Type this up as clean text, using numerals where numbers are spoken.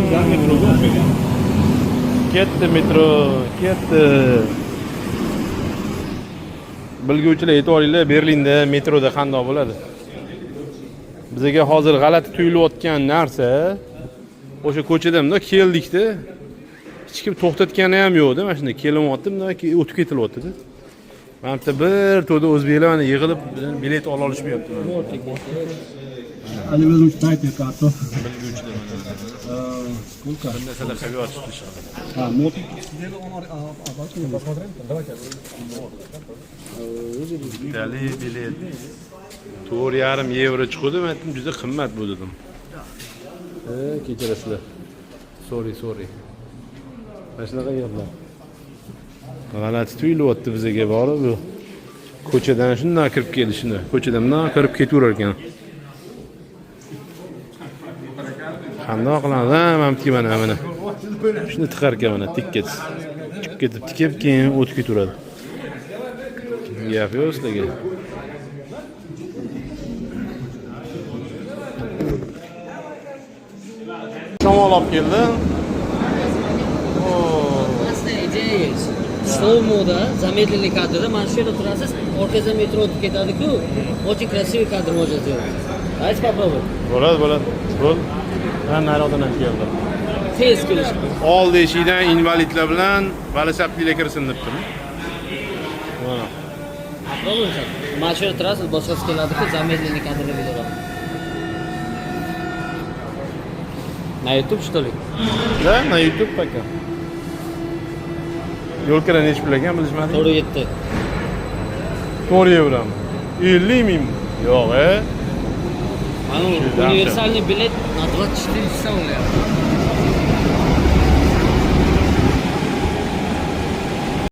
Metroga o'xshagan. Ketdi metro, ketdi. Bilguvchilar, yetib olinglar, Berlinda metroda qandoq bo'ladi? Bizga hozir g'alati tuyulayotgan narsa o'sha ko'chada bundoq keldikda, hech kim to'xtatgani ham yo'qda, mana shunday kelinyapti, bundoq o'tib ketilyapti-da. Mana bitta bir to'da o'zbeklar mana yig'ilib bilet ola olishmayapti. Они возьмут карту. Bilguvchilar mana. Bir narsalar qilib yotishdi. А, мотик. Bittali bilet 4,5 yevro chiqdi. Men aytdim, juda qimmat bu dedim. Kechirasizlar. Sorry, sorry. Mana shunaqa gaplar. G'alati tuyulyapti bizga borib bu. Ko'chadan shundan kirib keldi shunda. Ko'chadan bundan kirib ketaverar ekan. Qandoq qilamiz? Ha, mana bu mana mana. Shuni tiqar ekan mana tikka. Chiqib ketib tikib keyin o'tib ketaveradi. Gap yo'q sizlarga. Shamol olib keldi. Классная идея есть. Slow-mo'da, замедленный kadrda mana shu yerda turasiz, orqangizdan metro o'tib ketadi-ku. Очень красивый кадр можно сделать. Давайте попробуем. Bo'ladi, bo'ladi. Bo'ldi. Mana nariyoqdan ham keldi. Tez kelish. Oldi eshikdan invalidlar bilan velosipedlar kirsin debdi. Mana. Попробуем сейчас. Mana shu yerda turasiz, boshqasi keladi-ku, замедленный kadrda video. На YouTube, что ли? Да, на YouTube пока. Yo'l kira nechi pul ekan bilishmadik. 4,7. 4 yevromi? 50 ming. Yo'q, e. Mana универсальный билет на 24 часа bo'lyapti.